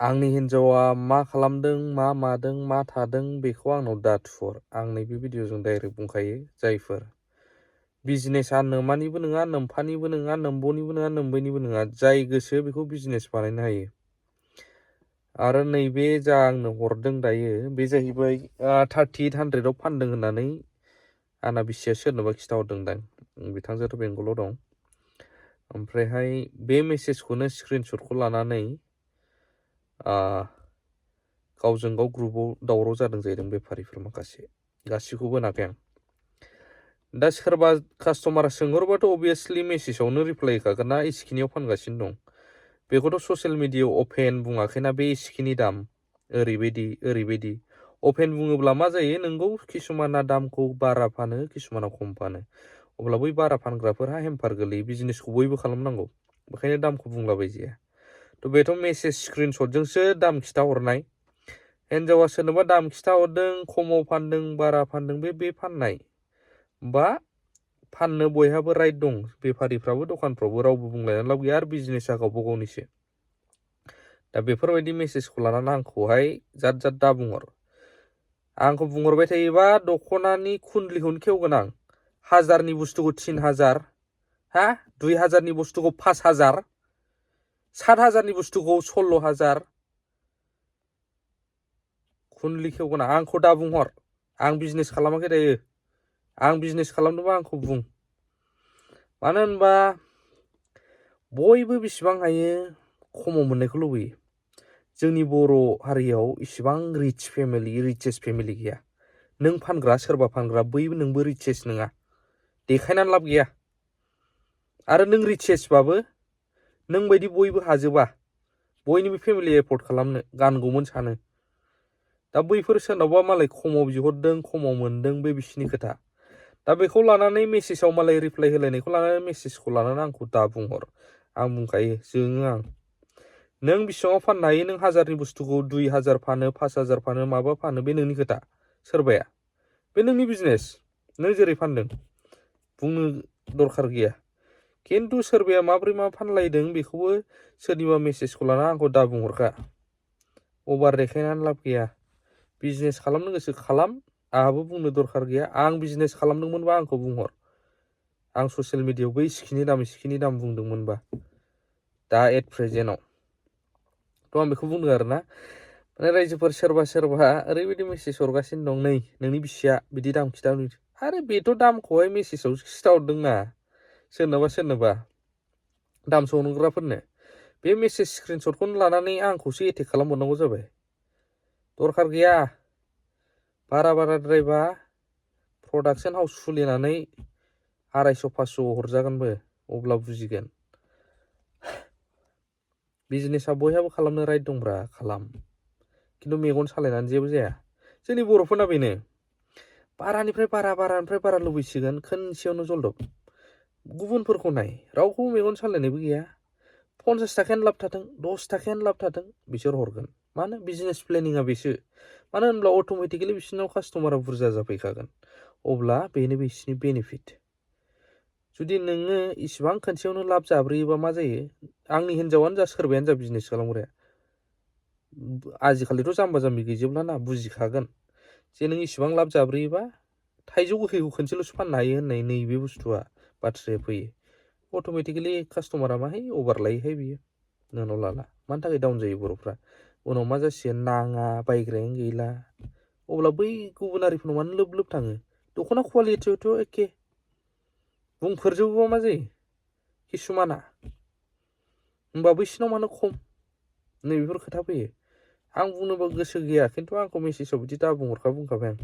आंनि हिन्जावा मा खालामदों, मा मादों, मा थादों बेखौ आंनाव दाथुहर। आं नैबे भिडिअ'जों डाइरेक्ट बुंखायो जायफोर बिजनेसा नोमानिबो नङा, नोम्फानिबो नङा, नोम्बनिबो नङा, नोम्बैनिबो नङा, जाय गोसो बेखौ बिजनेस बानायनो हायो। आरो नैबे जा आंनो हरदों दायो बे जाहैबाय 3800 फानदों होननानै आंना बिसिया सोरनोबा खिथाहरदोंदां। बिथांजोआथ' बेंगलाव दं। ओमफ्रायहाय बे मेसेजखौनो स्क्रिनशटखौ लानानै गावजों गाव ग्रुपाव दावराव जादों जाहैदों बेफारिफोर माखासे। गासिखौबो होनाखै आं। दा सोरबा कास्टमारा सोंहरबाथ' अबियासलि मेसेजावनो रिप्लाय होखागोन ना इसिखिनियाव फानगासिनो दं। बेखौथ' ससियेल मिडियायाव अपेन बुङाखैना बे इसिखिनि दाम ओरैबायदि अपेन बुङोब्ला मा जायो, नोंगौ किसुमाना दामखौ बारा फानो, किसुमाना खम फानो। अब्ला बै बारा फानग्राफोरहा हेम्पार गोलैयो। बिजनेसखौ बयबो खालामनांगौ, बेखायनो दामखौ बुंलाबाय जाया। थ' बेथ' मेसेज स्क्रिनशटजोंसो दाम खिथाहरनाय। हिन्जावा सोरनोबा दाम खिथाहरदों, खमाव फानदों, बारा फानदों, बे फाननाय बा फाननो बयहाबो राइट दं। बेफारिफ्राबो दखानफ्रावबो रावबो बुंलायनानै लाब गैया। आरो बिजनेसा गावबा गावनिसो। दा बेफोरबायदि मेसेजखौ लानानै आंखौहाय जाद दा बुंहर। आंखौ बुंहरबाय थायोबा दख'नानि खुन्लिखौनो खेवगोन आं। 1000नि बुस्थुखौ 3000, 2000नि बुस्थुखौ 5000, 7000नि बुस्थुखौ 16000 खुन्लि खेवगोन आं। आंखौ दा बुंहर। आं बिजनेस खालामाखै दायो। आं बिजनेस खालामनोबा आंखौ बुं। मानो होनबा बयबो बेसेबां हायो खमाव मोननायखौ लुबैयो। जोंनि बर' हारियाव इसिबां रिचेस्ट फेमिलि गैया। नों फानग्रा सोरबा फानग्रा बैबो नोंबो रिचेस्ट नङा, देखायनानै लाब गैया। आरो नों रिचेस्टबाबो नों बायदि बयबो हाजोबा बयनिबो फेमिलि एफर्ड खालामनो गानगौमोन सानो। दा बैफोर सोरनावबा मालाय खमाव बिहरदों, खमाव मोनदों, बे बिसिनि खोथा। दा बेखौ लानानै मेसेजाव मालाय रिप्लाय होलायनायखौ लानानै मेसेजखौ लानानै आंखौ दा बुंहर। आं बुंखायो, जोङो आं। नों बेसेबाङाव फाननो हायो? नों 1000नि बुस्थुखौ 2000 फानो, 5000 फानो, माबा फानो, बे नोंनि खोथा। सोरबाया बे नोंनि बिजनेस, नों जेरै फानदों बुंनो दरखार गैया। खिन्थु सोरबाया माब्रै मा फानलायदों बेखौबो सोरनिबा मेसेजखौ लाना आंखौ दा बुंहरखा। अभार देखायनानै लाब गैया। बिजनेस खालामनो गोसो खालाम, आंहाबो बुंनो दरखार गैया। आं बिजनेस खालामदोंमोनबा आंखौ बुंहर। आं ससियेल मिडियायाव बै सिखिनि दाम बुंदोंमोनबा दा एट प्रेजेन्टआव थ' आं बेखौ बुंदों आरोना। माने रायजोफोर सोरबा ओरैबायदि मेसेज हरगासिनो दं, नै नोंनि बिसिया बिदि दाम खिथा। आरे बेथ' दामखौहाय मेसेजावसो खिथाहरदोंना सोरनोबा दाम सोंग्राफोरनो। बे मेसेज स्क्रिनशटखौनो लानानै आंखौसो एटेक खालामहरनांगौ जाबाय। दरखार गैया। बाराद्रायबा प्रडाक्सन हाउस खुलिनानै 250-500 हरजागोनबो, अब्ला बुजिगोन। बिजनेसा बयहाबो खालामनो राइट दंब्रा, खालाम। खिन्थु मेगन सालायनानै जेबो जाया। जोंनि बर'फोरना बेनो, बारानिफ्राय बारा लुबैसिगोन, खोनसेयावनो जलदब। गुबुनफोरखौ नाय, रावखौबो मेगन सालायनायबो गैया। 50 थाखायानो लाब थाथों, 10 थाखायानो लाब थाथों, बिसोर हरगोन। मानो? बिजनेस प्लेनिंआ बेसो। मानो होनब्ला अट'मेटिकेलि बिसोरनाव कास्टमारा बुरजा जाफैखागोन। अब्ला बेनो बिसोरनि बेनिफिट। जुदि नोङो इसिबां खनसेयावनो लाब जाब्रेयोबा मा जायो? आंनि हिन्जावानो जा सोरबायानो जा बिजनेस खालामग्राया, आजिखालिथ' जाम्बा जाम्बि गैजोबलाना, बुजिखागोन जे नों इसिबां लाब जाब्रेयोबा थाइजौ गोखैखौ खनसेल'सो फाननो हायो होननाय नैबे बुस्थुआ बाथ्राया फैयो। अट'मेटिकेलि कास्टमारा माहाय अभार लायोहाय बियो, नोंनाव लाला। मानि थाखाय डाउन जायो बर'फ्रा? उनाव मा जासिगोन? नाङा, बायग्रायानो गैला। अब्ला बै गुबुनारिफोरनाव मानो लोब थाङो? दख'ना कुवालिटियावथ' एखे, बुंफोरजोबोबा मा जायो? किसुमाना होमबा बैसिनाव मानो खम? नैबेफोर खोथा फैयो। आं बुंनोबो गोसो गैया, खिन्थु आंखौ मेसेजाव बिदि दा बुंहरखा बुंखाबाय आं।